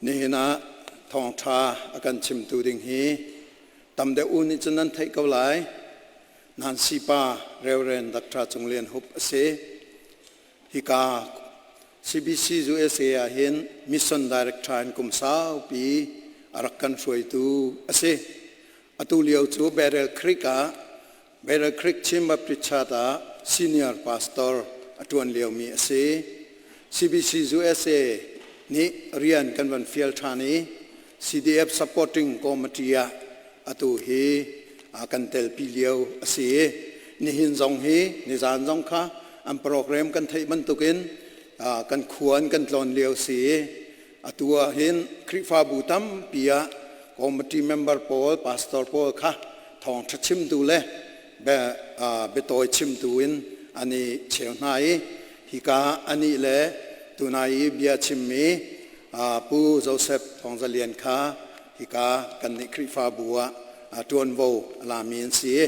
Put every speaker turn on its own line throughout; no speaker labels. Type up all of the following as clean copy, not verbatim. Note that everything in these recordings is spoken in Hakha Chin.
Nihin ah thawngṭha a kan chimtu ding hi tam deuh u nih cun nan theih ko lai. Nancy pa Reverend Dr. Cung Lian Hup a si. Hika CBC USA ah hin Mission Director in kum saupi a rak kan hruaitu a si. Atu lio cu Battle Creek ah Battle Creek Chin Baptist Church ah senior pastor a ṭuan liomi a si. CBC USA nih rian kan van fial ṭhan i CDF Supporting Committee ah atu hi kan telpi lio a si i nihin zong hi nizan zong kha an program kan theih bantukin kan khua in kan tlawn lio si i atu ah hin Khrihfabu tampi ah committee member pawl pastor pawl kha thawngṭha chimtu le biatawi chimtu in an i cheu hna i hika anih le tunai i bia chimmi Pu Joseph Thawng Za Lian kha hika kannih Khrihfabu ah ṭuanvo a lami an si i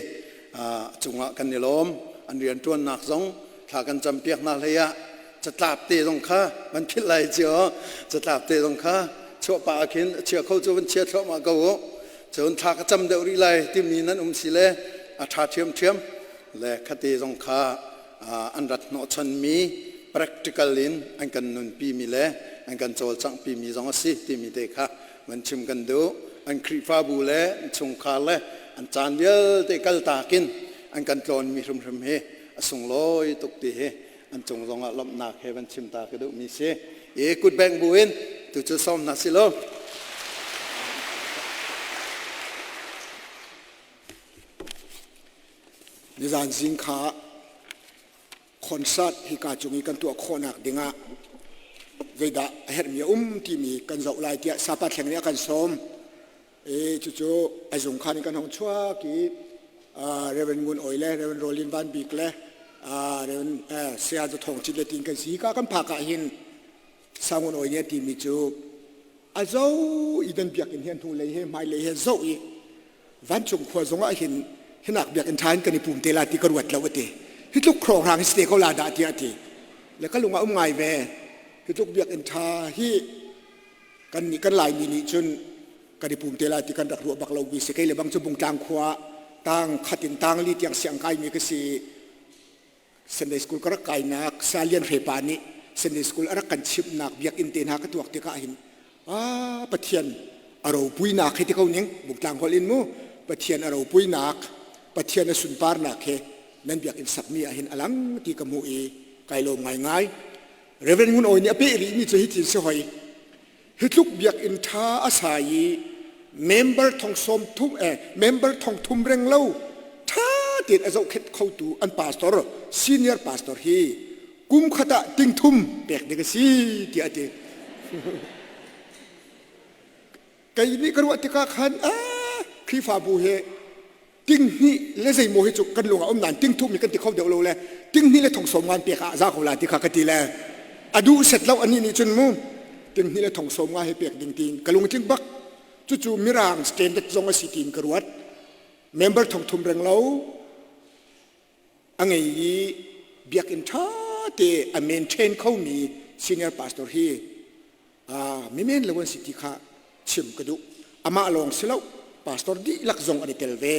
a cungah kan i lawm. An rianṭuannak zong thla kan campiak hna hlei ah catlap te zong kha van philh lai cio catlap te zong kha chuah pah ah khin a chia kho cu van chia thluahmah ko u. Cun thla ka cam deuh rih lai timi nan um si le a ṭha ṭhiamṭhiam le khate zong kha an rat hnawhchanmi practical in an kan nunpimi le an kan cawlcanghpimi zong a si timi te kha van chim kan duh. An Khrihfabu le an chungkhar le an caan vialte kaltak in an kan tlawnmi hrimhrim hi a sunglawi tuk ti hi an cung zongah lawmhnak he van chim ta ka duhmi si. I kutbengh bu in tu cu sawm hna si lo.
Nizan zing kha concert hika cung i kan tuah khawhnak dingah zeidah a herhmi a um timi kan zoh lai tiah Sapa Thleng nih a kan sawm. I cucu a zung khan in kan hong chuak i Reverend Ngun Oi le Reverend Rolin Van Bik le Reverend Saya Za Thawng Cit le tiin kan si. Hika kan phak ah hin Sangun Oi nih a timi cu a zo i nan biakinn hi a hnulei he hmailei he zoh i vancung khua zong ah hin hinak biakinn ṭha in kan i pum te la ti ka ruat lo a ti. Hi tluk hrawnghrang hi si te ko la dah tiah a ti. Le ka lung ah um ngai ve. Hi tluk biakinn ṭha hi kan nih kan Laimi nih cun kan i pum te lai ti kan rak ruah bak lo mi si. Kei le bang cu Bungtlang khua tang khat in tang li tiang siang kai mi ka si. Sunday school ka rak kainak Salian Hrepa nih Sunday school a rak kan chimhnak biakinn te hna ka tuak tikah hin ah Pathian a ropuinak he ti ko ning Bungtlang holh in mu Pathian a ropuinak Pathian a sunparnak he nan biakinn sakmi ah hin a lang ti ka hmuh i kai lawm ngaingai. Reverend Ngun Awi nih a peh rihmi cu hi thil si hoi. Hi tluk biakinn ṭha a sa i member thong sawm thum eh member thong thum reng lo ṭha tein a zohkhenh khotu an pastor senior pastor hi kum khat ah ting thum pek ding a si tiah a ti. Kei nih ka ruah tikah khan ah Khrihfabu hi ting hnih le zeimaw hi cu kan lung ah um nain ting thum hi kan ti kho deuh lo le ting hnih le thong sawm ngan pek ah za ko la ti kha ka ti le a duh set lo anih nih cun mu ting hnih le thong sawm nga hi pek ding tiin ka lung tling bak cucu mirang standard zong a si tiin ka ruat member thong thum reng lo a ngei i biakinn ṭha te a maintain khomi senior pastor hi mi men lo an si ti kha chim ka duh. Amah lawng si lo, pastor dihlak zong an i tel ve.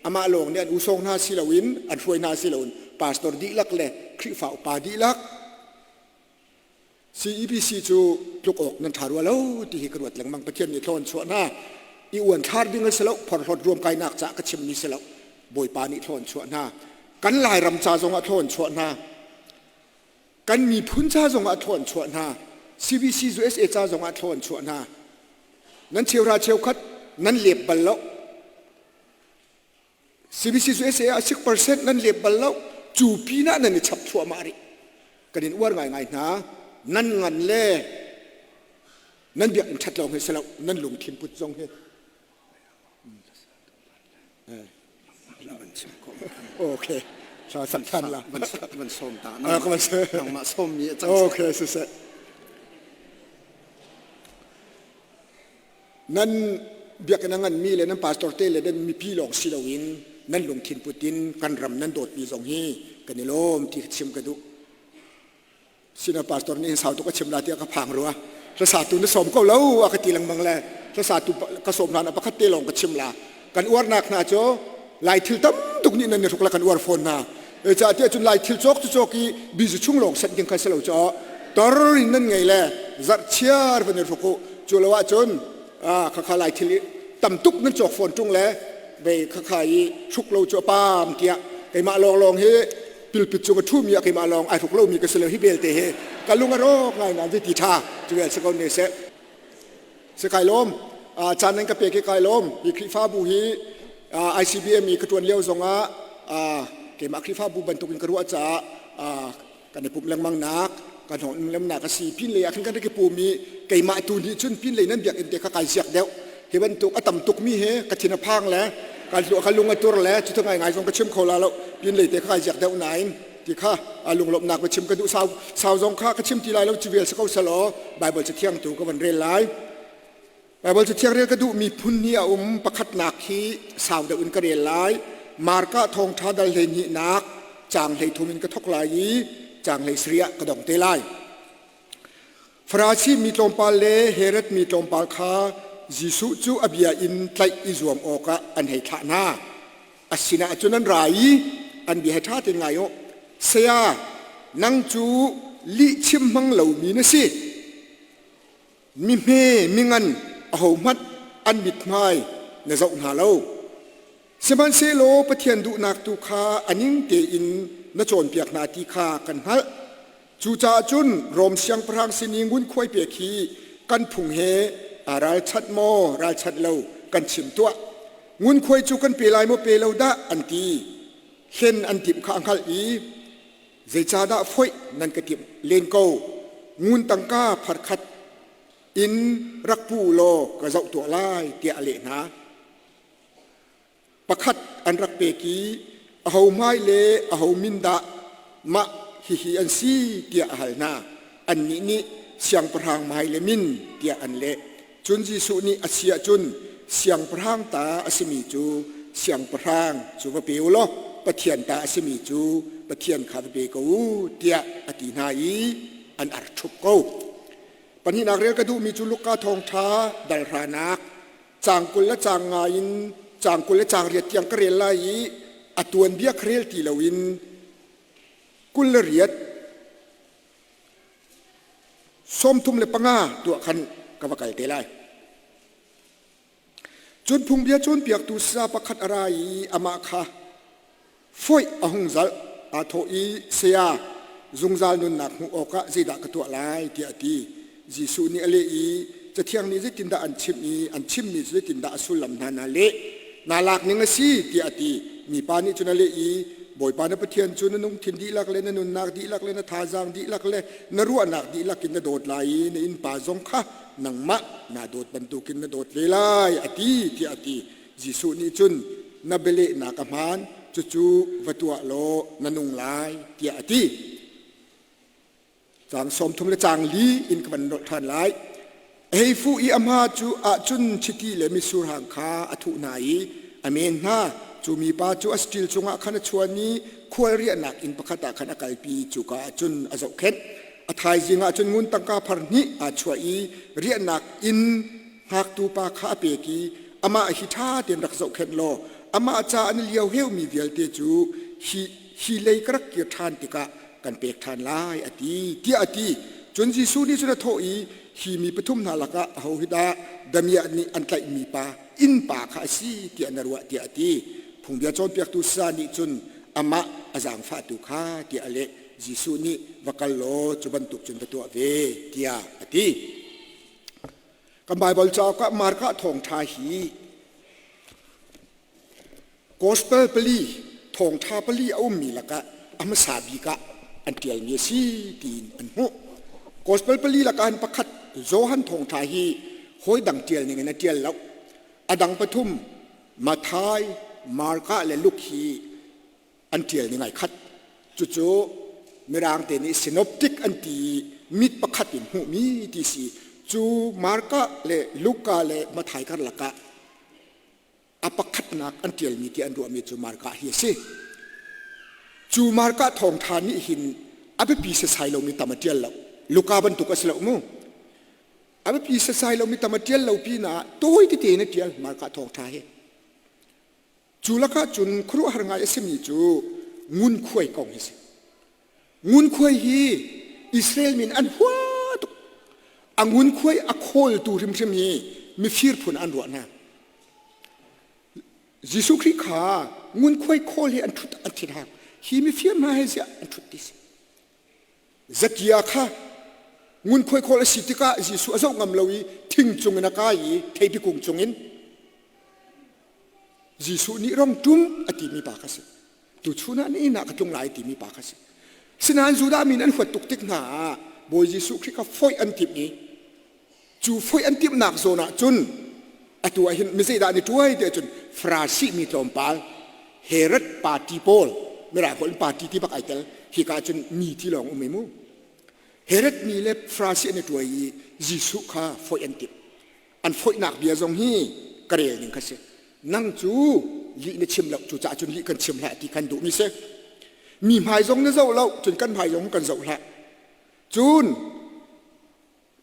Amah lawng nih an usawng hna si loin, an hruai hna si loin, pastor dihlak le Khrihfa upa dihlak CEBC cu tluk awk nan ṭha rua lo ti hi ka ruat lengmang. Pathian nih thlawn chuah hna. I uan thlar ding a si lo, phorhlawt ruamkainak caah ka chimmi si lo. Bawipa nih thlawn chuah hna. Kan Lairam ca zongah thlawn chuah hna. Kan miphun ca zongah thlawn chuah hna. CBC USA ca zongah thlawn chuah hna. Nan cheuhra cheukhat nan lep bal lo. CBC USA ah 6% nan lep bal lo. Cu pinah nan i chap thluahmah rih. Kan in uar ngaingai hna. Nan ngan le nan biakinn ṭhat lawng hi si lo, nan lungthin put zong hi. Okay. Sa sak than la.
Van som ta. Nangmah som mi a cang.
Okay, siseh. Nan biakinn a nganmi le nan pastor te le nan mipi lawng si loin nan lungthin put in kan ram nan dawtmi zong hi kan i lawm ti chim ka duh. Sina pastor nih sau tuk a chim la tiah ka phang rua. Hlasatu na sawm ko lo a ka ti lengmang le hlasatu ka sawm hlan ah pakhat te lawng ka chim la. Kan uarnak hna cu Lai thil tam tuk nih nan i hruk la kan uar fawn hna. Cucaah tiah cun Lai thil cawk cu cawk i bizu chung lawng sanh ding kha si lo caw tor in nan ngei le zarh chiar van i hruk u. Cu lo ahcun khakha Lai thil tam tuk nan cawk fawn ṭung le vei khakha i hruk lo cu a paam tiah keimah lawnglawng hi pilpit cung a ṭhumi ah keimah lawng ai hruk lomi ka si lo hi belte hi ka lung a rawk ngai nain ti ṭha cu vel si ko ne seh. Si kai lawm. Caan nan ka pek i kai lawm. Hi Khrihfabu hi ICBM i ka ṭuan lio zongah keimah Khrihfabu bantukin ka ruah caah kan i pumh lengmang nak kan hong lemnak a si. Pin lei ah khin kan rak i pum i keimah tu nih cun pin lei nan biakinn te kha kai ziak deuh. Hi bantuk a tam tukmi hi ka thin a phang le ka lung a tur le cu ngai ngai zong ka chim kho la lo. Pin lei te kha kai ziak deuh nain ti kha lunglawmhnak va chim ka duh. Sau sau zong kha ka chim ti lai lo. Ci vial si ko selaw Bible cathiang tu ka van rel lai. Bible cathiang rel ka duh mi phun hi a um. Pakhatnak hi sau deuh in ka rel lai. Marka thawngṭha dal 12 nak caang 13 in ka thawk lai i caang 17 ah ka dong te lai. Farasi mi tlawmpal le Herod mi tlawmpal kha Jesuh cu a bia in tlaih i zuam awkah an hei thlah hna. A sinah cun an ra i an bia he ṭha tein ngai u. Saya, nang cu lihchim hmang lomi na si. Mi hme mi ngan ahohmanh an mithmai na zoh hna lo. Sihmanhsehlaw Pathian duhnak tu kha a ning tein na cawnpiak hna ti kha kan hngalh. Cucaah cun Rom siangpahrang sin i ngunkhuai pek hi kan phung he aa ralchanh maw ralchanh lo kan chim tuah. Ngunkhuai cu kan pe lai maw pe lo dah an ti. Hlen an timh kha a hngalh i zeicahdah foih nan ka timh len ko? Ngun tangka pharkhat in rak pu u law ka zoh tuah lai tiah a leh hna. Pakhat an rak pek i aho hmai le aho min dah mah hihi an si tiah a hal hna. Annih nih siangpahrang hmai le min tiah an leh. Cun Jesuh nih a si ahcun siangpahrang ta a simi cu siangpahrang cu va pe u law Pathian ta a simi cu Pathian kha va pe ko u tiah a ti hna i an ar ṭhup ko. Pahnihnak rel ka duhmi cu Luka thawngṭha dal hranak caang 20 le caang nga in caang 20 le caang riat tiang ka rel lai i a tuanbia ka rel ti loin 28 35 tuah khan ka va kal te lai. Cun phungbia cawnpiaktu sa pakhat a ra i amah kha foih a hung zalh. Aa thawh i, "Saya, zungzal nunnak hmuh awkah zeidah ka tuah lai?" tiah a ti. Jesuh nih a leh i, "Cathiang nih zeitindah an chimh i an chimmi cu zeitindah a sullam hna na leh? Naa lak ning a si," tiah a ti. Mipa nih cun a leh i, "Bawipa na Pathian cu na lungthin dihlak le na nunnak dihlak le na thazaang dihlak le na ruahnak dihlak in na dawt lai i na innpa zong kha nangmah naa dawt bantukin na dawt ve lai," a ti, tiah a ti. Jesuh nih cun na bialehnak a hmaan, cucu va tuah law na nung lai tiah a ti. Caang 30 le caang li in ka van nolh ṭhan lai. A hei fuh i a hma cu ahcun chiti le mitsur hang kha a thuh hna i a men hna. Cu mipa cu a saṭil cungah khan a chuan i khual riahnak inn pakhat ah khan a kalpi i cuka ah cun a zohkhenh. A thaizing ah cun ngun tangka phar hnih aa chuah i riahnak inn ngaktu pa kha a pek i amah hi ṭha tein rak zohkhenh law amah ca an i lio heumi vialte cu hi hi lei ka rak kir ṭhan tikah kan pek ṭhan lai a ti tiah a ti. Cun Jesuh nih cun a thawh i hi mi pathum hna lakah aho hi dah damiah nih an tlaihmi pa innpa kha a si tiah na ruah tiah a ti. Phungbia cawnpiaktu sa nih cun amah a zaangfahtu kha tiah a leh. Jesuh nih va kal law cu bantuk cun va tuah ve tiah a ti. Kan Baibal cauk ah Marka thawngṭha hi Gospel pali thawngṭha pali a ummi lakah a hmasa bik ah an ṭialmi a si tiin an hmuh. Gospel pali lakah hin pakhat Johan thawngṭha hi hawi dang ṭial ning in a ṭial lo. A dang pathum Matthai, Marka le Luke hi an ṭial ning ai khat. Cucu Mirang te nih synoptic an ti i mit pakhat in hmuhmi ti si. Cu Marka le Luka le Matthai karlak ah a pakhatnak an ṭialmi ti an ruahmi cu Marka hi a si. Cu Marka thawngṭha nih hin a biapi sesai lomi tam a ṭial lo. Luka bantuk a si lo mu. A biapi sasai lomi tam a ṭial lo pinah tawi tete in a ṭial Marka thawngṭha hi. Cu lakah cun khuaruahhar ngai a simi cu ngunkhuai kong hi si. Ngunkhuai hi Israel min an hua tuk. A ngunkhuai a khawltu hrimhrim hi mifir phun an ruah hna. Jesuh Khrih kha ngunkhuai khawl hi an ṭhut an thin hang. Hi mifir hna he ziah an ṭhut ti si. Zakia kha ngunkhuai khawl a si tikah Jesuh a zoh ngam lo i thing cungin a kai i theipi kung cungin Jesuh nih rong ṭum a timi pa kha si. Tuchun ah na inn ah ka tlung lai timi pa kha si. Sinain Judah mi an huat tuk tik hna ah Bawi Jesuh Khrih kha foih an timh i cu foih an timhnak zawn ah cun atu ah hin mi zeidah an i ṭuai ti ahcun Farasi mi tlawmpal Herod party pawl Mirang holh in party ti bak ai tel hika ah cun mi ti lawng um i mu Herod mi le Farasi an i ṭuai i Jesuh kha foih an timh an foihnak bia zong hi ka rel ning kha si nang cu lih na chim lo cucaah cun lih kan chim hlah ti kan duhmi si mi hmai zong na zoh lo cun kan hmai zong kan zoh hlah cun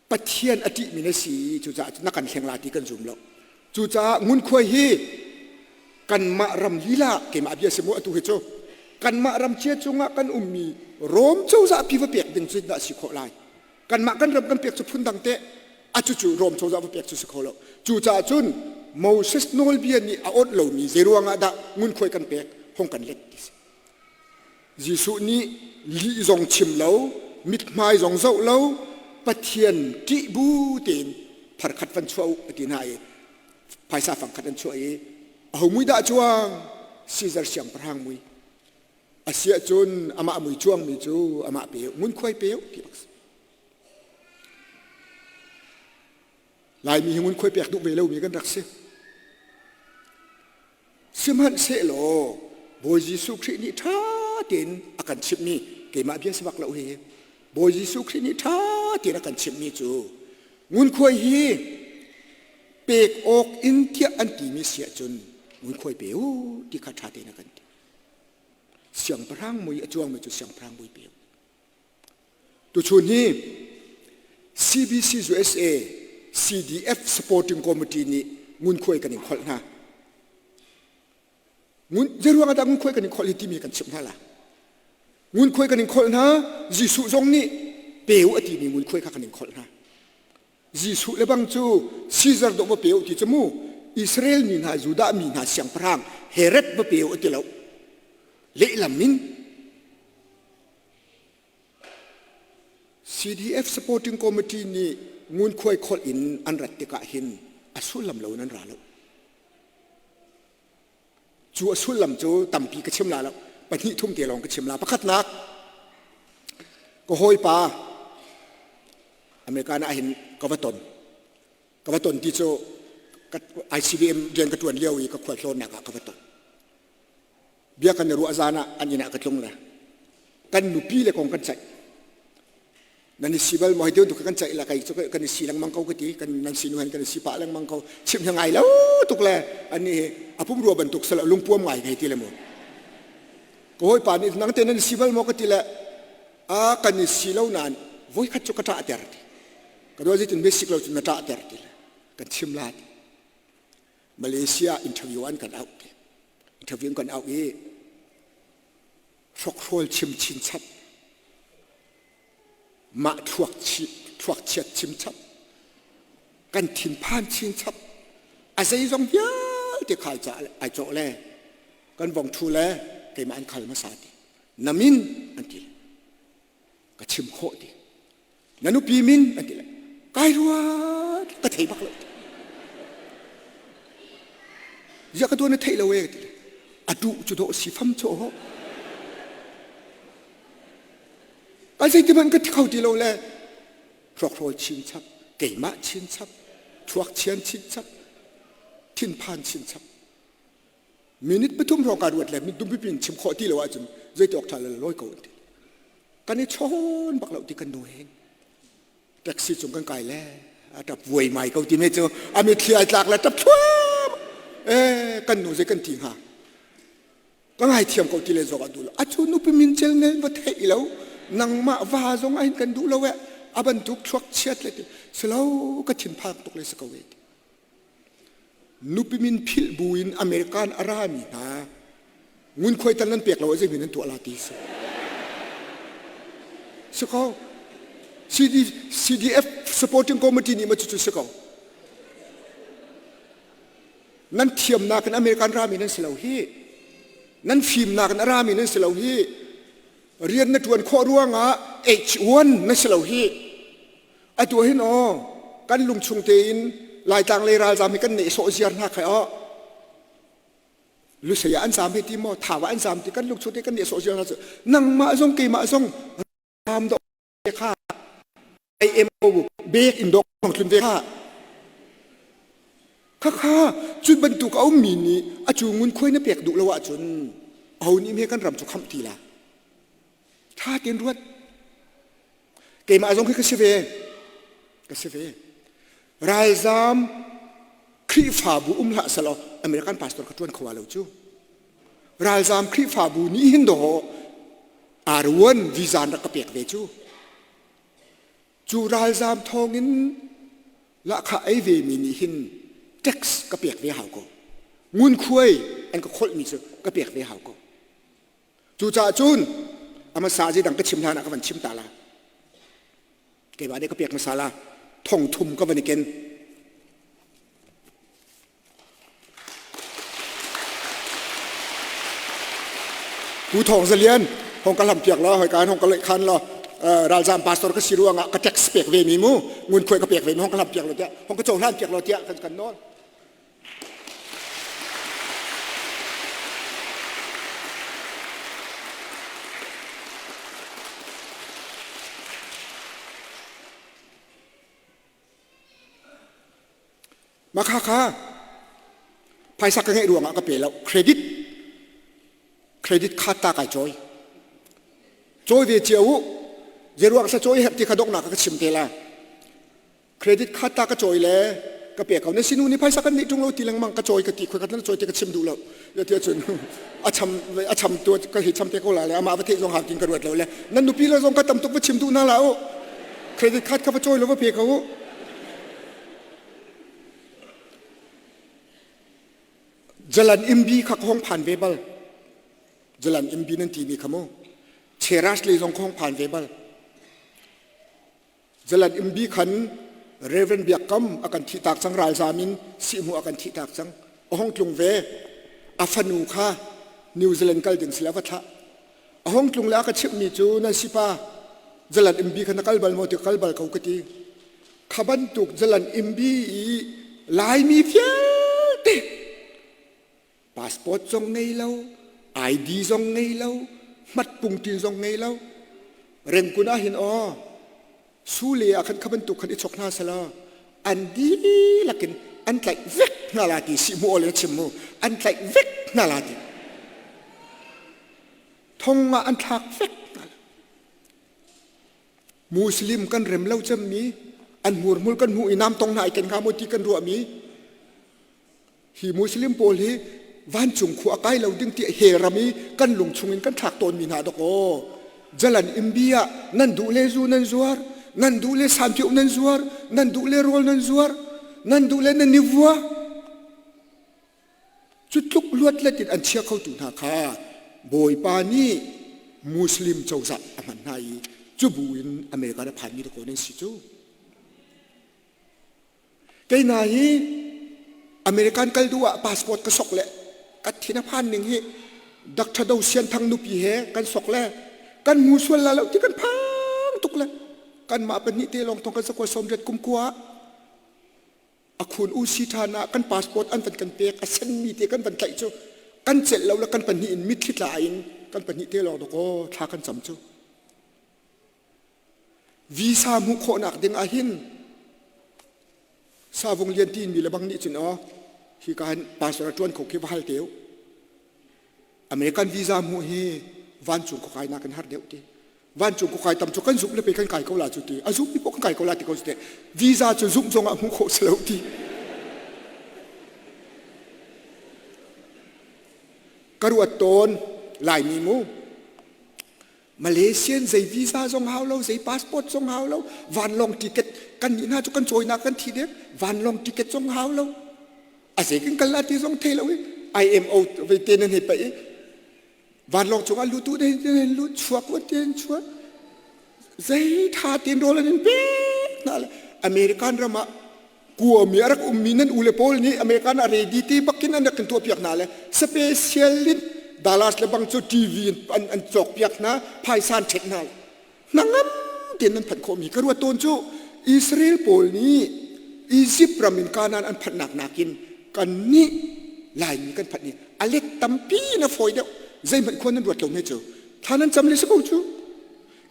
Pathian a ṭihmi na si cucaah na kan hleng la ti kan zum lo cucaah ngunkhuai hi kanmah ram lila keimah bia si mu atu hi cu kanmah ram cia cungah kan ummi Rom cozah pi va pek ding cu dah si khawh lai kanmah kan ram kan pek cu phundang te a cucu Rom cozah va pek cu si kho lo cucaah cun Moses nawlbia nih a awnh lomi zei ruangah dah ngunkhuai kan pek hong kan let ti si Jesuh nih lih zong chim lo mithmai zong zoh lo Pathian ṭih bu tein pharkhat van chuah u a ti hna i phaisa fangkhat an chuah i aho mui dah cuang Caesar siangpahrang mui Asiahcun amah mui cuangmi cu amah pe u, ngunkhuai pe u ti bak si. Laimi hi ngunkhuai pek duh ve lomi kan rak si. Sihmanhsehlaw Bawi Jesuh Khrih nih ṭha tein a kan chimhmi keimah bia si bak lo hi Bawi Jesuh Khrih nih ṭha tein a kan chimhmi cu ngunkhuai hi pek awk in tiah an timi si ahcun ngunkhuai pe u ti kha ṭha tein a kan ti. Siangpahrang mui a cuangmi cu siangpahrang mui pe. Tuchun hi CBC USA CDF Supporting Committee nih ngunkhuai kan in kholh hna. Zeiruang ah dah ngunkhuai kan in kholh hi timi kan chimh hna la. Ngunkhuai kan in kholh hna, Jesuh zong nih pe u a timi ngunkhuai kha kan in kholh hna. Jesuh le bang cu Caesar dawh va pe u ti cu mu Israel mi hna Judah mi hna siangpahrang Herod va pe u a ti lo lehlam in CDF supporting committee nih ngunkhuai kholh in an rat tikah hin a sullam lo in an ra lo Cu a sullam cu tampi ka chim la lo. Pahnih thum te lawng ka chim la. Pakhatnak, ka hawipa American ah hin ka va ton. Ka va ton ti cu ICBM rian ka ṭuan lio i ka khualtlawnnak ah ka va ton. Bia kan i ruah zan ah an inn ah ka tlung le kan nupi le kong kan ceih. Nan i si bal maw hei tu kan ceih la kai cu kan i si lengmang ko ka ti kan nan si nu hen kan i si pah lengmang ko chim hi ngai lo tuk le ani hi a pumrua bantuk sala lungpuam ngai hei ti le mu ka hawipa nih nang te nan i si bal maw ka ti le a kan i si lo nain voi khat cu ka ṭah ter ti ka ruah zeitin basic lo cun na ṭah ter ti le kan chim la ti Malaysia interview an kan auh ti interview an kan auh i hrokhrawl chim chinchap mah thluak thluakchiat chimchap kan thinphan chinchap a zeizong vialte kha ai cawh le kan vong thu le keimah an khal hmasa ti na min an ti ka chim khawh ti na nupi min an ti le kai ruat ka thei bak lo ziah ka tuan na theih lo e ti le a duh cu dawh si fam cu ho Ai zeiti hmanh ka thi kho ti lo le hrokhrawl chinchap, keimah chinchap, thluak chian chinchap, thinphan chinchap. Minute pathum hrawng ka ruat le mit dumpi pin chim khawh ti lo ahcun zeiti awk ṭha le lawi ko an ti. Kan i chawn bak lo ti kan nu heng. Taxi cung kan kai le a ṭap vuai mai ko ti me cu a mitthli ai tlak le ṭap thluam. Eh kan nu zei kan ti hnga. Ka ngaithiam ko ti le zong a duh lo. A cu nupi min cel nel va theih lo. Nangmah va zong ah hin kan duh lo eh. A bantuk thluak chiat le ti silo ka thinphang tuk le si ko e ti. Nupi min philh buin American a rami hna ngunkhuai tan nan pek lo zei min nan tuah la ti si. Si ko. CD, CDF supporting committee nih ma cucu si ko. Nan thiamnak in American rami nan si lo hi. Nan fimnak in a rami nan si lo hi. Rian na ṭuan khawh ruangah H1 na si lo hi. Atu hin aw kan lungchung tein Laitlang lei ralzam hi kan nehsawh ziar hna khai aw. Lusei ah an zam hei ti maw Thau ah an zam ti kan lungchung te kan nehsawh ziar hna cu nangmah zong keimah zong ram do kha IMO bek in dok tlun ve kha khakha cu bantuk a ummi nih a cu ngun khuai na pek duh lo ahcun aho nih he kan ram cu khamh ti la tha tein ruat keimah zong khi ka si ve ka si ve ralzam Khrihfabu um hlah selaw American pastor ka ṭuan kho lo cu ralzam Khrihfabu nih hin dawh R1 visa rak ka pek ve cu Cu ralzaam thawngin lahkhah ei vemi nih hin tax ka pek ve hau ko. Ngunkhuai an ka kholhmi cu ka pek ve hau ko. Cucaah cun a hmasa zeidang ka chim hlan ah ka van chim ta la. Keimah nih ka pek hmasa la. Thong thum ka van i ken. Pu Thawng Za Lian hong ka hlam piak law hoi kan hong ka leih khan law ralzam pastor ka si ruangah ka tax pek ve mi mu ngunkhuai ka pek ve mi hong ka hlam piak lo tiah hong ka cohlan piak lo tiah kan kan nawl. Mah kha kha phaisa ka ngeih ruangah ka pe lo. Credit credit card ta kai cawi. Cawi ve cio u. Zeiruang sa cawi herh ti kha donghnak ka chim te la. Credit card ta ka cawi le ka pe ko. Na sinu nih phaisa kan nih ṭung lo ti lengmang ka cawi ka ti khoi ka cawi ti ka chim duh lo. Ya ti ahcun a cham a cham tu ka hi cham te ko la le amah va theih zong hau tin ka ruat lo le nan nupi le zong ka tam tuk va chim duh na la u. Credit card kha va cawi lo va pe ko u. Jalan Imbi kha ka hong phan ve bal. Jalan Imbi nan timi kha mu. Cheras lei zong ka hong phan ve bal. Jalan Imbi khan Reverend Biak Kam a kan thihtak cang ralzam in sihmu a kan thihtak cang. A hong tlung ve. A fanu kha New Zealand kal ding sila va thlah. A hong tlung le a ka chimhmi cu nan sipa Jalan Imbi kha na kal bal maw ti kal bal ko ka ti. Kha bantuk jalan imbi i Laimi vialte passport zong ngei lo, ID zong ngei lo, hmatpungtin zong ngei lo. Rengkun ah hin aw sule ah khan kha bantuk khan i chok hna selaw an dihlak in an tlaih vek hna la ti si mu awl in chim mu an tlaih vek hna la ti thong ah an thlak vek hna la Muslim kan rem lo cemmi an hmurhmul kan hmuh i nam tong hna ai ken hnga maw ti kan ruahmi hi Muslim pawl hi vancung khua a kai lo ding ti he ram i kan lung chungin kan thlak tawnmi hna dok aw jalan imbi ah nan duh le zu nan zuar nan duh le sanpiau nan zuar nan duh le rawl nan zuar nan duh le nan nivua Cu tluk luatlet in an chia khotu hna kha Bawipa nih Muslim cozah a hman hna i cu bu in America na phanmi dakaw nan si cu. Kei hna hi American kal duh ah passport ka sok le ka thin a phan ning hi Dr. Do Sian Thang nupi he kan sok le kan hmu sual la lo ti kan phang tuk le kanmah pahnih te lawng thong kan sakua 80 kum kua a khun usi ṭhan ah kan passport an van kan pek a senmi te kan van tlaih cu kan celh lo le kan pahnih in mitthli tla in kan pahnih te lawng dawkaw thla kan cam cu visa hmuh khawhnak ding ah hin savung lian ti mi le bang nih cun aw hi ka han pastor a ṭuan kho khi va hal te u American visa hmuh hi vancung khuakai nak in har deuh ti vancung khuakai tam cu kan zumh le pe kan kai ko la cu ti a zumh mi poh kan kai ko la ti ko cu ti visa cu zumh zong ah hmuh khawh si lo ti ka ruat tawn laimi mu. Malaysian zei visa zong hau lo, zei passport zong hau lo, vanlawng ticket kan nih hna cu kan cawinak kan thi dek, vanlawng ticket zong hau lo. A zei kan kal la ti zong thei lo i IMO vei te nan hei paih i vanlawng cungah lutu te hin lut chuak u te hin chuak. Zei tha tein rawl an in pek hna le American ram ah kuami a rak ummi nan ule pawl nih American a ready ti bakin an rak kan tuahpiak hna le special in Dallas le bang cu TV an, an cawkpiak hna phaisa an ṭhet hna hnangam tein nan phanh khawhmi ka ruat tawn cu Israel pawl nih Egypt ram in Canaan an phanhnak nakin kannih Laimi kan phanh hi a let tampi in a fawi deuh zeihmanh khua nan ruat lo hme cu thla nan cam le si ko cu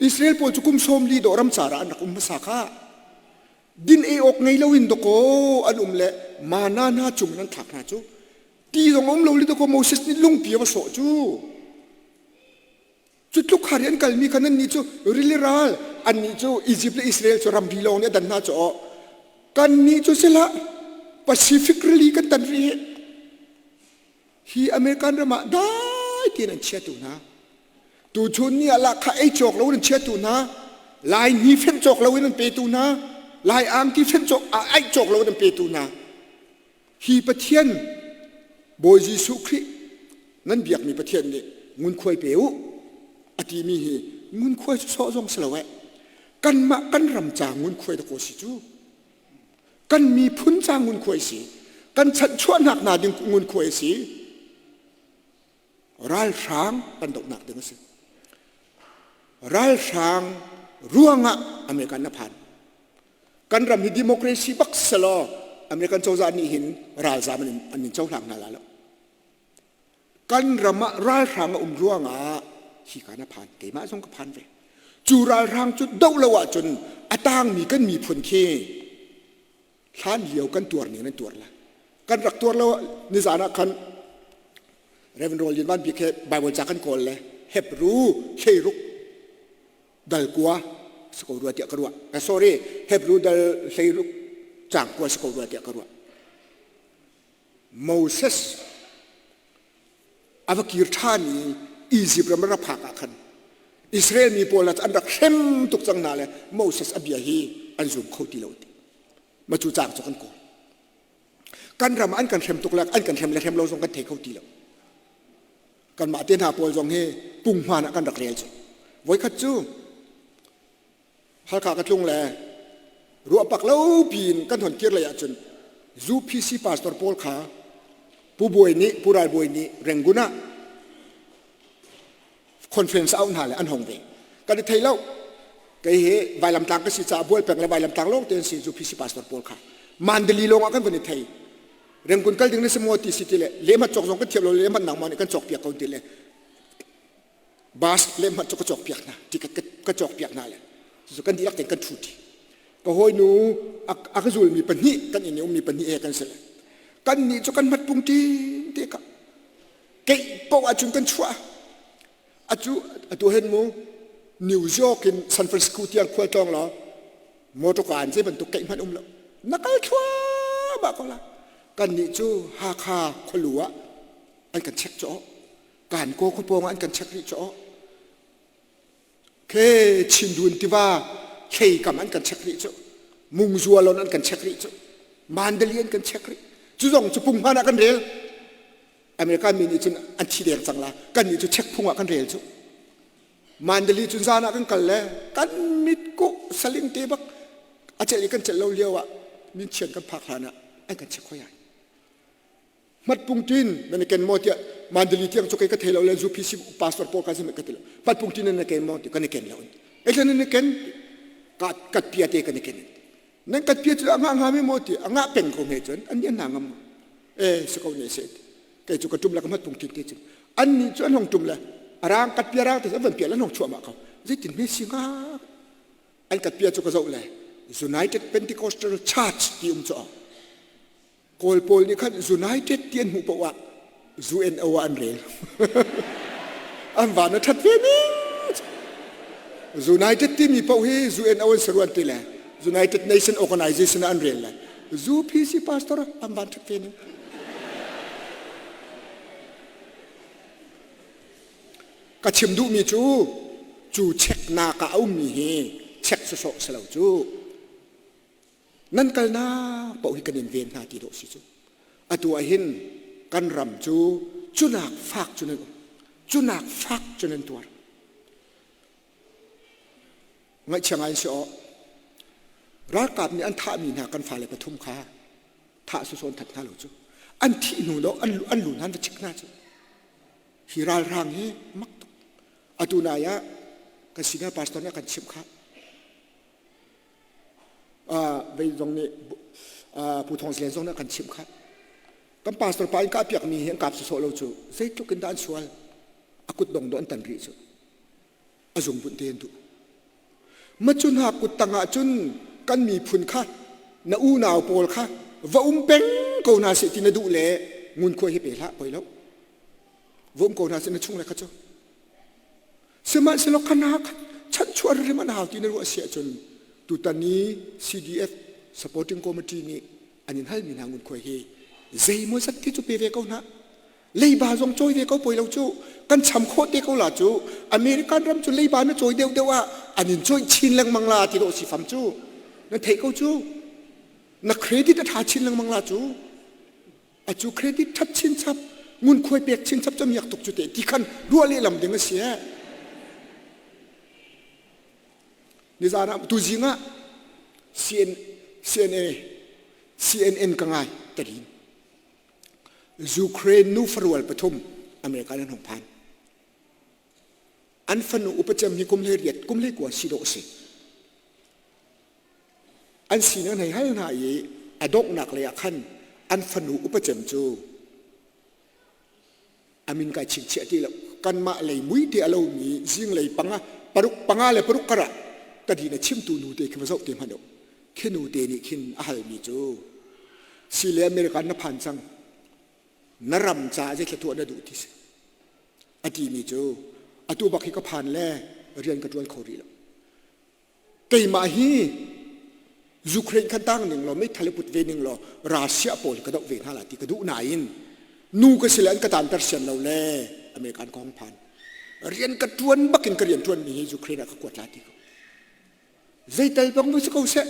Israel pawl cu kum sawm li dawh ramcar ah an rak um hmasa kha din ei awk ngei loin dawkaw an um le mana hna cung in an thlak hna cu ti zong um lo li dawkaw Moses nih lungpi a va sawh cu cu tluk hari an kalmi kha nannih cu rili ral annih cu Egypt le Israel cu ramri lawng nih a dan hna cu aw kannih cu sihlah Pacific rili kan tan rih hi Hi American ram ah dai tein an chiatu hna. Tuchun ni ah lahkhah ei cawk lo in an chiatu hna. Lai ni fenh cawk lo in an petu hna. Lai angki fenh cawk aih cawk lo in an petu hna. Hi Pathian Bawi Jesuh Khrih nan biakmi Pathian nih ngunkhuai pe u a timi hi ngunkhuai cu sawh zong si lo eh. Kanmah kan ram ca ngunkhuai dakaw si cu. Kan miphun ca ngunkhuai si. Kan chanhchuahnak hna ding ngunkhuai si. Ralhrang kan dohnak ding a si. Ralhrang ruangah American na phan. Kan ram hi democracy bak selaw American cozah nih hin ralzam an in cohlang hna la lo. Kan ram ah ralhrang a um ruangah hika na phan keimah zong ka phan ve cu ralhrang cu doh lo ahcun a tangmi kan miphun khi hlan lio kan tuar ning nan tuar la kan rak tuar lo nizan ah khan Reverend Roll Van Bik he Bible ca kan kawl le Hebrew hleiruk dal kua si ko rua tiah ka ruah sorry Hebrew dal hleiruk cang kua si ko rua tiah ka ruah Moses a va kir ṭhan i Izipt ram a rak phak ah khan Israel mi pawl an rak hrem tuk cang hna le Moses a bia hi an zum kho ti lo ti. Ma cu caang cu kan kawl. Kan ram an kan hrem tuk le an kan hrem le hrem lo zong kan thei kho ti lo. Kanmah te hna pawl zong hi punghman ah kan rak rel cu. Voikhat cu Halkha ka tlung le ruahpak lo piin kan hon kir lei ahcun UPC pastor pawl kha Pu Bawi nih Pu Ral Bawi nih Rangoon ah conference auh hna le an hong ve. Kan i thei lo. Kei hi vailamtlang ka si caah Bualpeng le vailamtlang lawng te an si UPC pastor pawl kha. Mandali lawng ah kan van i thei. Rangoon kal ding na si maw ti si ti le lehmat cawk zong kan thiam lo lehmat nangmah nih kan cawk piak ko ti le bus lehhmanh cu ka cawkpiak hna ticket ka cawkpiak hna le cucu kan dihlak tein kan ṭhu ṭi ka hawinu a ka zulmi pahnih kan inn i ummi pahnih he kan si le kan nih cu kan hmat pung ṭin te ka keih paoh ahcun kan chuah atu atu hen mu New York in San Francisco tiang khual tlawng law motor car an zei bantuk keih hmanh um lo na kal thluahmah ko la kan nih cu Hakha khualu ah an kan check cu kan kaw khua pawng ah an kan check rih cu khe Chindun tiva hlei kam an kan check rih cu Mungzualon an kan check rih cu Mandali an kan check rih cu zong cu punghman ah kan rel American mi nih cun an thi deng cang la kan nih cu check phung ah kan rel cu Mandali cun zan ah kan kal le kan mit ku saling te bak a celh i kan celh lo lio ah min chian kan phak hlan ah an kan check hoi ai Hmatpungtin nan i ken maw tiah Mandali tiang cu kei ka thei lo le UPC pastor pawl ka zim ka ti lo. Hmatpungtin nan i ken maw ti kan i ken lo. Ei nan i ken ka kat pia te kan i ken. Nan kat pia cu a ngah nga mi maw ti a ngah peng ko nge cun an ni an ngam e se ko ne se kei cu ka tum la ka hmatpungtin te cu an ni cu an hong tum le arang kat pia rang te an van pia lan hong chuah ma ko zeitin me si nga an kat pia cu ka zoh le United Pentecostal Church ti um cu Kawl pawl nih khan United ti an hmuh paoh ah UNO ah an rel. an van a ṭhat ve ning. United timi paoh hi UNO an si ruan ti le United Nation Organization ah an rel le UPC pastor an van ṭhat ve ning. Ka chim duhmi cu. Cu checknak ah a ummi hi check sawsawh si lo cu. Nan kalnak paoh hi kan in ven hna ti dawh si cu. Atu ah hin kan ram cu cunak fak cu nan um. Cunak fak cu nan tuar. Ngaihchia ngai in si aw. Ralkap nih an thahmi hna kan fale pathum kha thah sawsawh an that hna lo cu. An thih hnu lo an an lu hna an va chik hna cu. Hi ralhrang hi mak tuk. Atu nai ah kan senior pastor nih a kan chimh kha. Vei zong nih Pu Thawng Zlen zong nih a kan chimh kha. Kan pastor pa in kah piakmi hi an kap sawsawh lo cu. Zeitluk in dah an sual. A kut dong do an tan rih cu. A zungbunh te an duh. Ma cu hna kut tangah cun kan miphun kha na unau pawl kha va um peng ko hna seh ti na duh le ngunkhuai hi pe hlah poi lo. Va um ko hna seh na chung le kha cu. Sihmanhsehlaw kha na kha chanchuah rim an hau ti na ruah si ahcun tutan i CDF supporting committee nih an in halmi hna ngunkhuai hi zeimaw zat ti cu pe ve ko hna. Leiba zong cawi ve ko poi lo cu kan cham khawh te ko la cu American ram cu leiba na cawi deuh deuh ah an in cawih chin lengmang la ti dawh si fam cu na theih ko cu na credit a tha chin lengmang la cu a cu credit that chin chap ngunkhuai pek chin chap cu miak tuk cu te ti khan ruah lehlam ding a si eh nizan ah tu zing ah CN, CNA CNN ka ngai tarin Ukraine nu farual pathum America an hung phan. An fanu upacem hi kum 18 kum 19 si dawh a si. An sining an hei hal hna i a donghnak lei ah khan an fanu upacem cu a min kai chingchiah ti lo. Kanmah lei mui te a lomi zinglei panga paruk panga le paruk karah tadin a chimtu nu te khi va zoh te hmanh u. Khi nu te nih khin a halmi cu si le America na phan cang na ram caah zeithla tuah na duh ti si a timi cu atu bak hi ka phan le rian ka ṭuan kho rih lo keimah hi Ukraine khan tang ning law meithal i put ve ning law Russia pawl ka doh ve hna la ti ka duh nain nu ka si le an ka tanter sian lo le American ka hong phan rian ka ṭuan bakin ka rian ṭuanmi hi Ukraine ah ka kuat la ti ko Zeital bang va si ko seh,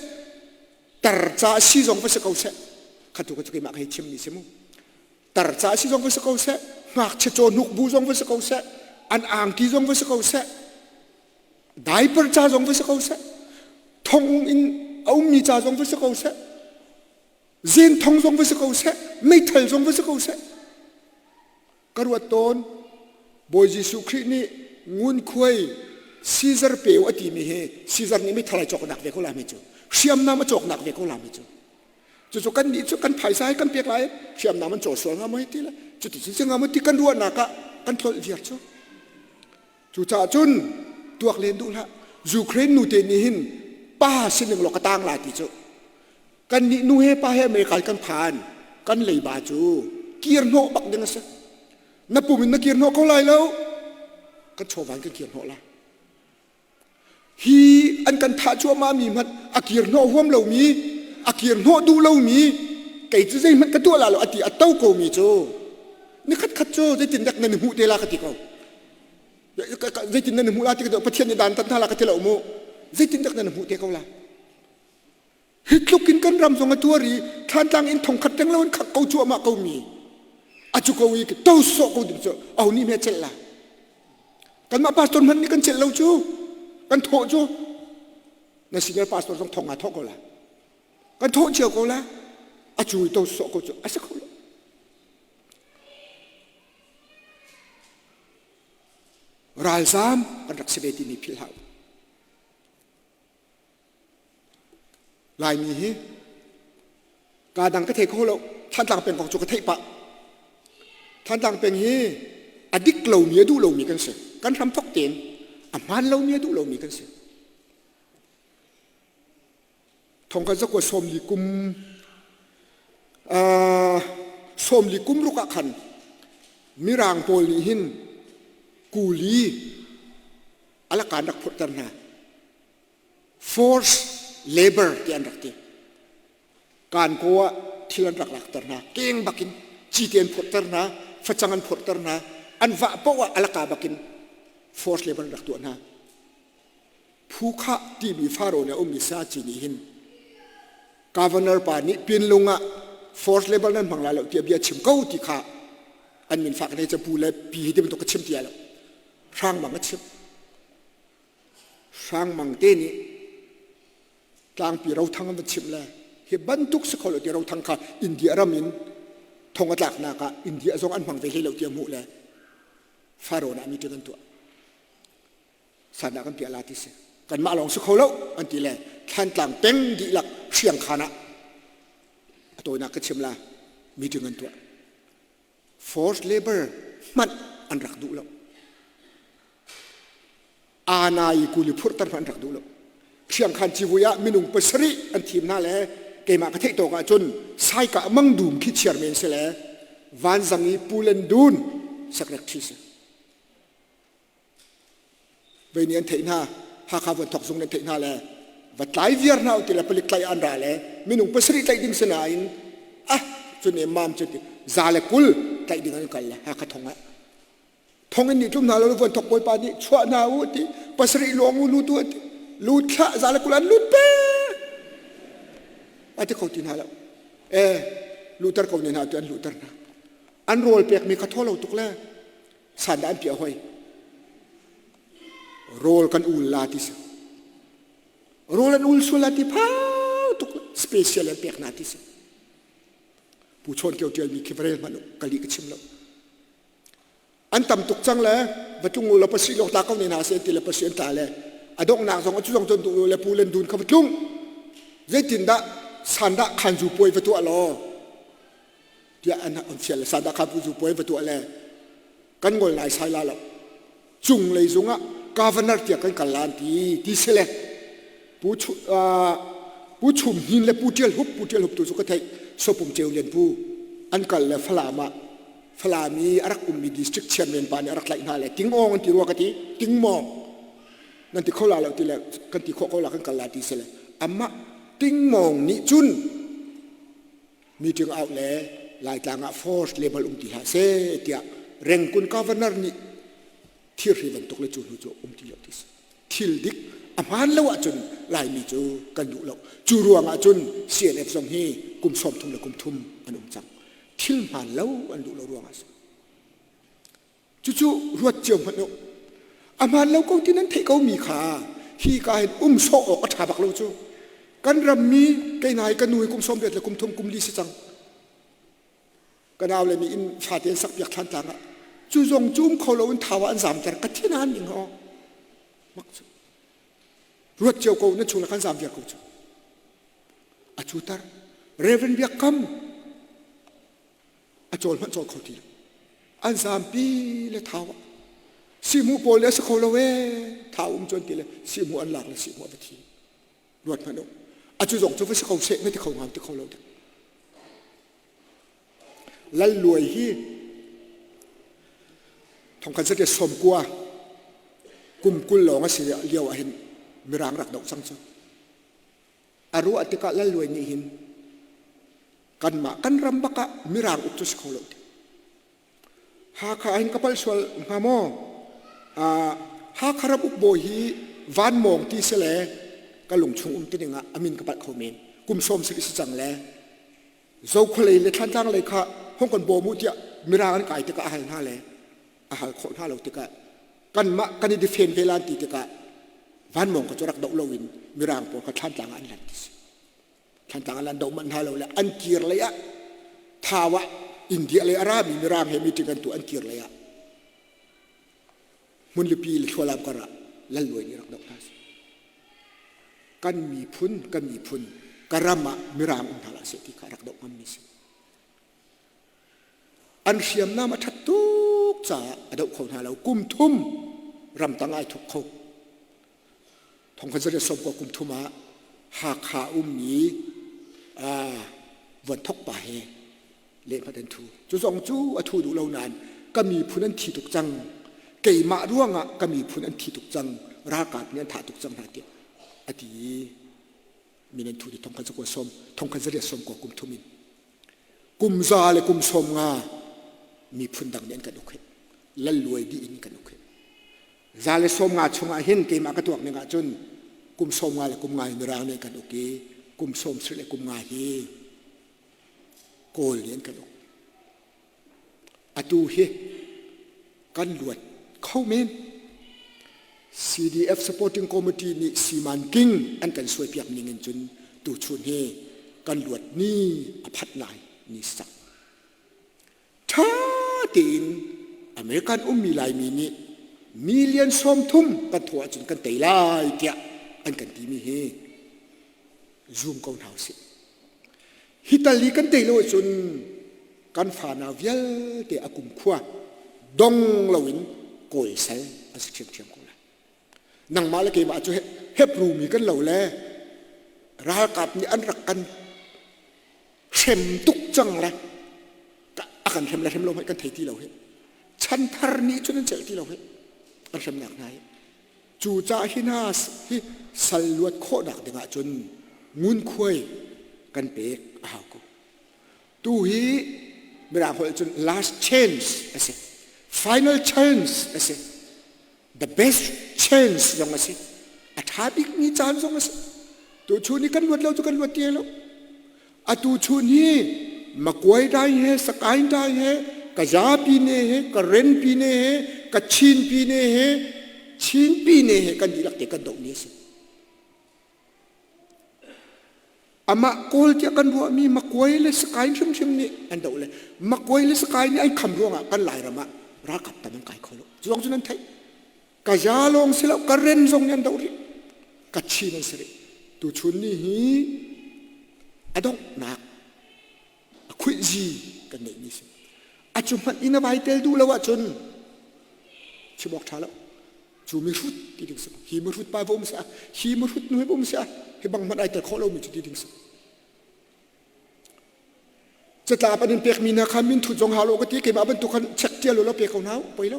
tar ca si zong va si ko seh, khatu ka cu keimah ka hei chimmi si mu. Tar ca si zong va si ko seh, ngakchia cawhnuk bu zong va si ko seh, an angki zong va si ko seh, diaper ca zong va si ko seh, thong in a ummi ca zong va si ko seh, zen thong zong va si ko seh, meithal zong va si ko seh, Ka ruat tawn, Bawi Jesuh Khrih nih ngunkhuai Caesar pe u a timi hi Caesar nih meithal ai cawknak ve ko la mi cu hriamnam a cawknak ve ko la mi cu cucu kan nih cu kan phaisa hi kan pek lai hriamnam an caw sual hnga maw ti le cuti cun si hnga maw ti kan ruahnak ah kan tlolh viar cu cucaah cun tuak len duh hlah Ukraine nu te nih hin pa sining law ka tang la ti cu Kannih nu he pa he America kan phan. Kan leiba cu kir hnawh bak ding a si. Na pum in na kir hnawh ko lai lo. Kan chawva in kan kir hnawh lai. Hi an kan thah cuahmah mi hmanh a kir hnawh huam lomi, a kir hnawh duh lomi, kei cu zeihmanh ka tuah la lo a ti a to ko mi cu nikhat khat cu zeitin dek nan i hmuh te la ka ti ko. Zeitin nan i hmuh la ti ka Pathian nih dan tat hna la ka ti lo mu. Zeitin dek nan i hmuh te ko la. Hi tluk in kan ram zong a tuar i Thlantlang in thongkhat reng lo in khak ko cuahmah ko mi a cu ko i to sawh ko ding cu aho nih hme celh la kanmah pastor hmanh nih kan celh lo cu kan thawh cu na senior pastor zong thong aa thawh ko la kan thawh cio ko la a cu i to sawh ko cu a si kho lo ralzam kan rak si ve timi philh hlah Laimi hi kaa dang ka thei kho lo. Thantlang peng kong cu ka theih pah. Thantlang peng hi a dik lomi a duh lomi kan si. Kan hram thok tein a hmaan lomi a duh lomi kan si. Thong kan zakua sawmli kum sawmli kum ruk ah khan mirang pawl nih hin kuli alakan rak phurhter hna. Force labor ti an rak ti. Kan ko ah thil an rak lakter hna. Keng bakin cite an phurhter hna, facang an phurhter hna. An vah paoh ah alaka bakin force labor an rak tuah hna. Phu khah timi Faro nih a ummi saci nih hin governor pa nih Pinlung ah force labor nan hmang lai lo tiah bia chim ko ti kha an min fak ne pu le pi hi ti bantuk ka chim ti lo. Hrang Mang a chim. Hrang Mang te nih tlangpi rothang an va chimh le hi bantuk si kho lo ti rothang kha India ram in thong a tlaknak ah India zong an hmang ve hlei lo ti a hmuh le Faro ah meeting an tuah. Sandah kan piah la ti si. Kanmah lawng si kho lo an ti le Thlantlang peng dihlak Hriangkhan ah a tawinak ka chim la meeting an tuah. Forced labor hmanh an rak duh lo. Ana i kuli phurhter hmanh an rak duh lo. Hriangkhan civui ah minung pasarih an thim hna le keimah ka theih tawk ahcun Saika Mangdum khi chairman si le Vanzang i Pu Len Dun secretary si. Vei nih an theih hna Hakha vuan thok zung nih an theih hna le va tlai viar hna u ti le palik tlaih an ra le minung pasarih tlaih ding si nain ah cun mam cu za le 20 tlaih ding an kal le Hakha thong ah thong in nih tlum hna lo vuan thok bawipa nih chuah hna u ti pasarih luang u lut u ti lut thlah za le 20 an lut pe a ti kho ti hna lo e luter ko ne hna tu an luter hna an rawl pekmi kha thaw lo tuk le sandah an piah hoi rawl kan ul la ti si rawl an ul sual la ti phau tuk special an pek na ti si pu chawn kio tial mi khi varel hmanh kali ka chim lo an tam tuk cang le va tlung u la pasi lok ta ko ne na se ti le pasi an ta le adok nak zong achu zong ton tu le pu len dun kha va tlung zeitin dah sandah khan zu puai va tuah law tiah an an fial le sadah kha zu puai va tuah le kan ngol nai sai la lo cung lei zung ah governor tiah kan kal lan ti ti si le pu chu pu chum hin le pu tial hup pu tial hup tu cu ka theih sopum cheu lian pu an kal le falam ah falam i a rak ummi district chairman pa nih a rak tlaih hna le tingawng an ti rua ka ti tingmawng nan ti kho la lo ti le kan ti khawh ko la kan kal la ti si le amah tingmawng nih cun meeting out le Laitlang ah force level um ti hlah seh tiah Rengkun governor nih thirhri bantuk le cu hnu cu um ti lo ti si. Thil dik a hmaan lo ahcun Laimi cu kan duh lo. Cu ruang ah cun CNF zong hi kum 30 le kum thum an um cang. Thil hmaan lo an duh lo ruang ah si. Cucu ruat cio hmanh u. A hmaan lo ko ti nan theih ko mi kha hi ka hin um sawh awk a ṭha bak lo cu. Kan rammi kei hna hi ka nu hi kum 18 le kum thum kum li si cang. Ka nau le nih inn fate an sak piak thlan tlang ah cu zong cu um kho lo in thau ah an zamter ka thin an ning ho. Mak cu. Ruat cio ko na chung le kan zam viar ko cu. A cu tar Reverend Biak Kam a cawl hmanh cawl kho ti lo an zampi le thau ah sihmuh pawl le a si kho lo ee thau um cuan ti le sihmuh an lak le sihmuh a va thi ruat hmanh u a cu zong cu va si kho seh na ti kho ngam ti kho lo ding lal luai hi thongkhan sate 90 kum 20 lawng a si lio ah hin mirang rak doh cang cu A ruah tikah Lal Luai nih hin kanmah kan ram bak ah mirang uk cu si kho lo ti. Hakha hin ka palh sual hnga maw? Hakha ram uk bawi hi Van Mawng ti si le ka lung chung um ti ding ah a min ka palh kho men. Kum sawm si si cang le Zokhualei le Thlantlang lei kha hong kan bawm u tiah mirang an kai tikah a hal hna le a hal khawh hna lo tikah kanmah kan i defend ve lan ti tikah vanmawng kha cu rak doh loin mirang pawl kha thlantlang ah an lan ti si thlantlang ah lan doh manh hna lo le an kir lei ah thau ah India lei a rami mirang he meeting an tu an kir lei ah hmunlipi le thlualam kar ah lal luai nih rak doh hna si kan miphun kan miphun ka ram ah mirang um hna hlah seh ti kha rak doh ngammi si An hriamnam a ṭhat tuk caah a doh kho hna lo. Kum thum ramtang ai thuk kho. Thongkhat zariat sawm kum thum ah Hakha ummi vuanthok pa he lehhmat an thu. Cu zong cu a thu duh lo nain ka miphun an thi tuk cang. Keimah ruangah ka miphun an thi tuk cang. Ralkap nih an thah tuk cang hna tiah a ti i min an thu ti thongkhat zakua sawm thongkhat zariat sawm kua kum thum in Kum za le kum 50 miphun dang nih an kan uk hi. Lal luai dih in kan uk hi. Za le 50 chungah hin keimah ka tuak ning ahcun Kum 50 le kum nga hi Mirang nih kan uk i kum 70 le kum nga hi Kawl nih an kan uk. Atu hi kan luat kho men. CDF Supporting Committee nih Siman King an kan suaipiak ning in cun tuchun hi kan luat ni a phat lai ni sak. Ṭha tein American ummi Laimi nih million 30 kan thawh ahcun kan tei lai tiah an kan timi hi zum ko hna usih. Hi tal hi kan tei lo ahcun kan fanau vialte a kumkhua dong loin kawl sal an si ṭhiamṭhiam ko lai. Nangmah le keimah cu Hebrew mi kan lo le ralkap nih an rak kan hrem tuk cang le a kan hrem le hrem lo hmanh kan thei ti lo hi. Chanthar nih cun an celh ti lo hi. An hremnak hna hi. Cucaah hi hna hi sal luat khawhnak dingah cun ngunkhuai kan pek a hau ko. Tu hi Mirang holh cun last chance a si. Final chance a si. The best chance zong a si. A ṭha bikmi caan zong a si. Tu chun hi kan luat lo cu kan luat ti lo. Atu chun hi Makuai dai he, Sakaing dai he, Kaza pine he, Karen pine he, Kachin pine he, Chin pine he kan dihlak te kan dohmi a si. Amah Kawl tiah kan ruahmi Makuai le Sakaing hrimhrim nih an doh le Makuai le Sakaing nih an kham ruangah kan Lairam ah ralkap tam an kai kho lo. Cu zong cu nan theih. Kaza lawng si lo, Karen zong nih an doh rih. Kachin an si rih. Tuchun ni hi a donghnak a khuihzi kan neihmi si. A cu hmanh in a vai tel duh lo ahcun chim awk ṭha lo. Cu mihrut ti ding si. Hi mihrut pa va um si ah, hi mihrut nu hi va um si ah, hi bang hmanh ai tel khawh lomi cu ti ding si. Catlap an in pekmi hna kha minthut zong hau lo ka ti keimah bantuk khan check ṭial lo pe ko hna poi lo.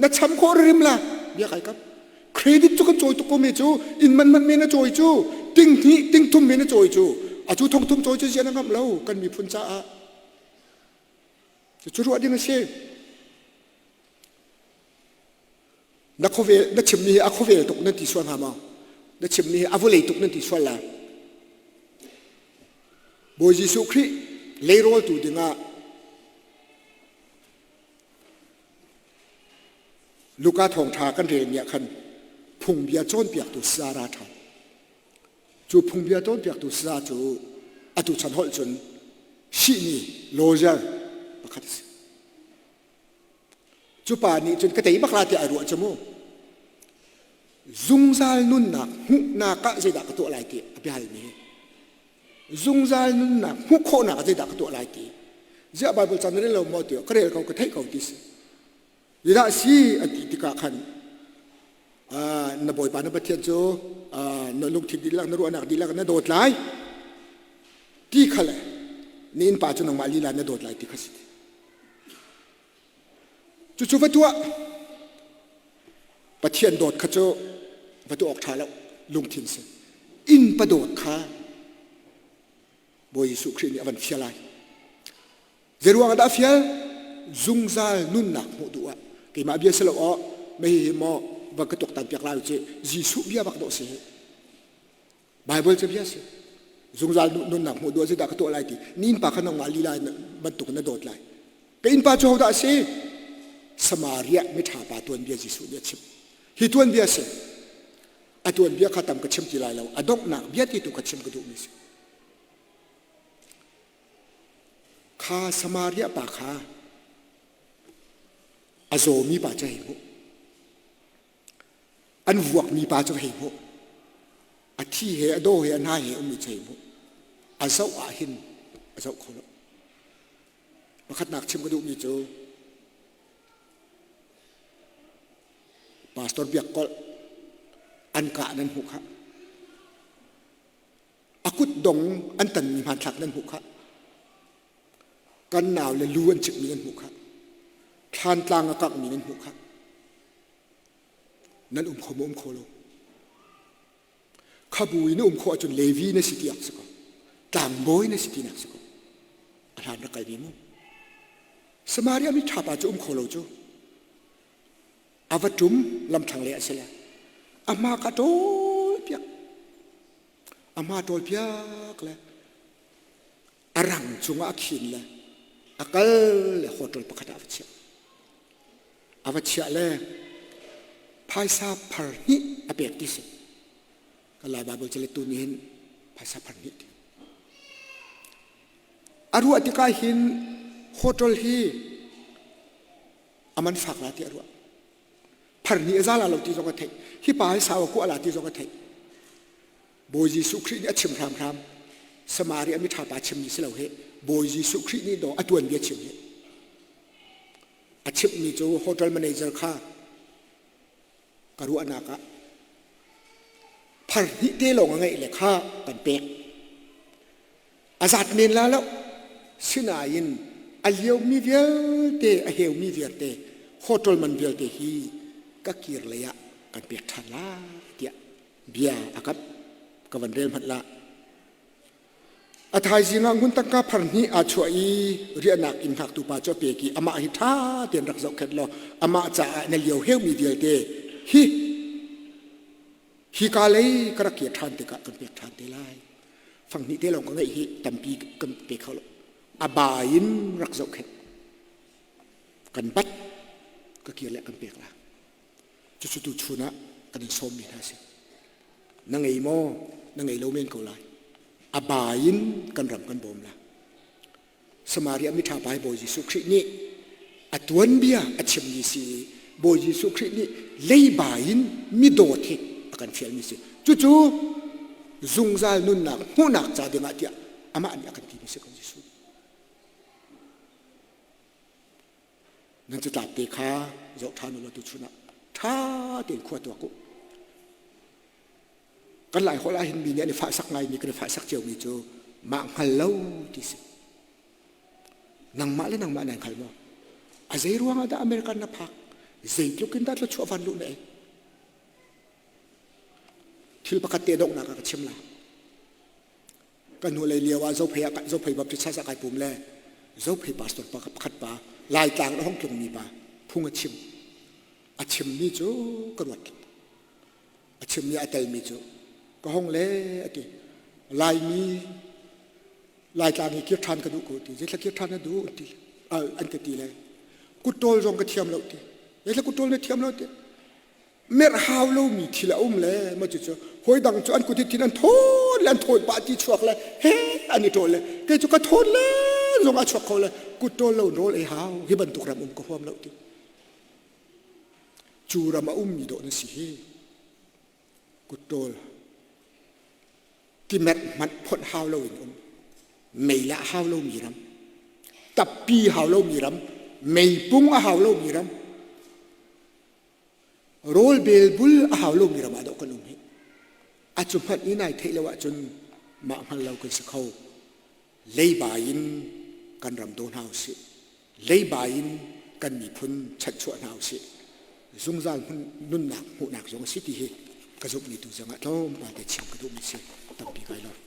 Na cham khawh rim la bia kai kam. Credit cu kan cawi tuk ko mi cu inn man man men a cawi cu ting hnih ting thum men a cawi cu a cu thong thum cawi cu zian a ngamh lo kan miphun caah. Cu ruah ding a si. Na khuavel na chimmi hi a khuavel tuk nan ti sual hnga maw? Na chimmi hi a vawlei tuk nan ti sual lai. Bawi Jesuh Khrih leirawltu dingah Luka thawngṭha kan relmi ah khan phungbia cawnpiaktu saya ra ṭhan. Cu phungbia cawnpiaktu saya cu atu chan holh cun sihni lawyer pakhat a si. Cu pa nih cun ka tei bak la tiah ai ruah cu mu. Zungzal nunnak hmuhnak ah zeidah ka tuah lai ti a biahalmi. Zungzal nunnak hmuh khawhnak ah zeidah ka tuah lai ti. Ziah Bible ca na rel lo maw tiah ka rel ko ka theih ko ti si. Zeidah si an ti tikah khan na Bawipa na Pathian cu na lungthin dihlak na ruahnak dihlak na dawt lai ti kha le na innpa cu nangmah lila na dawt lai ti kha si. Cucu va tuah. Pathian dawt kha cu va tuah awk ṭha lo lungthin si. Innpa dawt kha Bawi Jesuh Khrih nih a van fial ai. Zeiruang ah dah a fial? Zungzal nunnak hmuh duh ah. Keimah bia si lo aw, mei hi maw va ka tuaktan piak lai u ci. Jesuh bia bak dawh si hi. Baibal cu bia si. Zungzal nunnak hmuh duh ah zeidah ka tuah lai ti. Ni innpa kha nangmah lila bantuk na dawt lai. Ka innpa cu hodah a si? Samaria miṭha pa tuanbia Jesuh nih a chim. Hi tuanbia si. A tuanbia kha tam ka chim ti lai lo. A donghnak bia ti tu ka chim ka duhmi si. Kha Samaria pa kha a zawmi pa cu hei hmuh. An vuakmi pa cu hei hmuh. A thi he a daw he a hna he ummi cu hei hmuh. A zoh ah hin a zoh kho lo. Pakhatnak chim ka duhmi cu Pastor Biak Kolh an kah nan hmuh khah. A kut dong an tanmi hmanthlak nan hmuh khah. Kan nau le lu an cikmi nan hmuh khah. Thlantlang a kanghmi nan hmuh khah. Nan um kho maw um kho lo. Khabu in um khawh ahcun Levi na si tiak si ko. Tlangbawi na si tinak si ko. A hlan rak kalmi mu. Samaria mi ṭha pa cu um kho lo cu. A va ṭum lamthlang le a si le. A hma ka ṭawl piak. A hma ṭawl piak le a rang cungah a khin le a kal le hotel pakhat ah a va chiah. A va chiah le phaisa phar hnih a pek ti si. Kan Lai Baibal calettu nih hin phaisa phar hnih ti. A ruah tikah hin hotel hi a man fak la ti a ruah. Phar hnih a za la lo ti zong a theih. Hi pa hi sau a kuah la ti zong a theih. Bawi Jesuh Khrih nih a chim hramhram. Samaria mi ṭha pa chimmi si lo hi Bawi Jesuh Khrih nih dawh a tuanbia chim hi. A chimmi cu hotel manager kha ka ruahnak ah phar hnih te lawng a ngeih le kha kan pek. A zat men la lo. Sinain a liomi vialte, a heumi vialte, hotel man vialte hi ka kir lei ah kan pek ṭhan la tiah bia a kap ka van rel hmanh la a thaizing ah ngun tangka phar hnih aa chuah i riahnak inn hngaktu pa cu a pek i amah hi ṭha tein rak zohkhenh law amah caah na lio heumi vialte hi hika lei ka rak kir ṭhan tikah kan pek ṭhan te lai fang hnih te lawng ka ngeih hi tampi kan pe kho lo a ba in rak zohkhenh kan bat ka kir le kan pek la Cucu tuchun ah kan in sawmmi hna a si. Na ngei maw? Na ngei lo men ko lai. A ba in kan ram kan bawm la. Samaria miṭha pa hi Bawi Jesuh Khrih nih a tuanbia a chimmi si i Bawi Jesuh Khrih nih leiba in midawt hi a kan fialmi si. Cucu zungzal nunnak hmuhnak ca dingah tiah amah nih a kan timi si ko Jesuh. Nan catlap te kha zoh ṭhan u law tuchun ah ṭha tein khua tuak u. Kan Lai holh ah hin mi nih an i fahsak ngaimi kan i fahsak ciomi cu mah hngal lo ti si. Nangmah le nangmah nan hngal maw? A zei ruang ah dah American na phak? Zeitluk in dah thluachuah van luh na ei? Thil pakhat te donghnak ah ka chim lai. Kan hnulei lio ah Zophei ah Zophei Baptist Church ah kai pum le Zophei pastor pa pakhat pa Laitlang in a hong tlungmi pa phung a chim. A chimmi cu ka ruat. A chimmi a telmi cu ka hong le a ti. Laimi Laitlang i kir ṭhan ka duh ko ti. Zeithla kir ṭhan na duh ti an ka ti le kut ṭawl zong ka thiam lo ti. Zeithla kut ṭawl na thiam lo ti. Merh hau lomi thil a um le ma cucu hawi dang cu an kut i thin an thawn le an thawn pah ti chuak le he an i ṭawl le kei cu ka thawn le zong a chuak kho le kut ṭawl lo rawl ei hau hi bantuk ram um ka huam lo ti cu ram a ummi dawh na si hi kut ṭawl timerh hmanh phonh hau loin um meilah hau lomi ram tappi hau lomi ram meipung a hau lomi ram Rawl belbul a hau lomi ram ah dawh kan um hi. A cu hmanh i nai theih lo ahcun mah hngal lo kan si kho. Leiba in kan ram daw hna usih. Leiba in kan miphun chanhchuah hna usih. Zungzal hmun nunnak hmuhnak zong a si ti hi ka zumhmi tu zongah tlawmpal te chim ka duhmi si tampi kai lawm.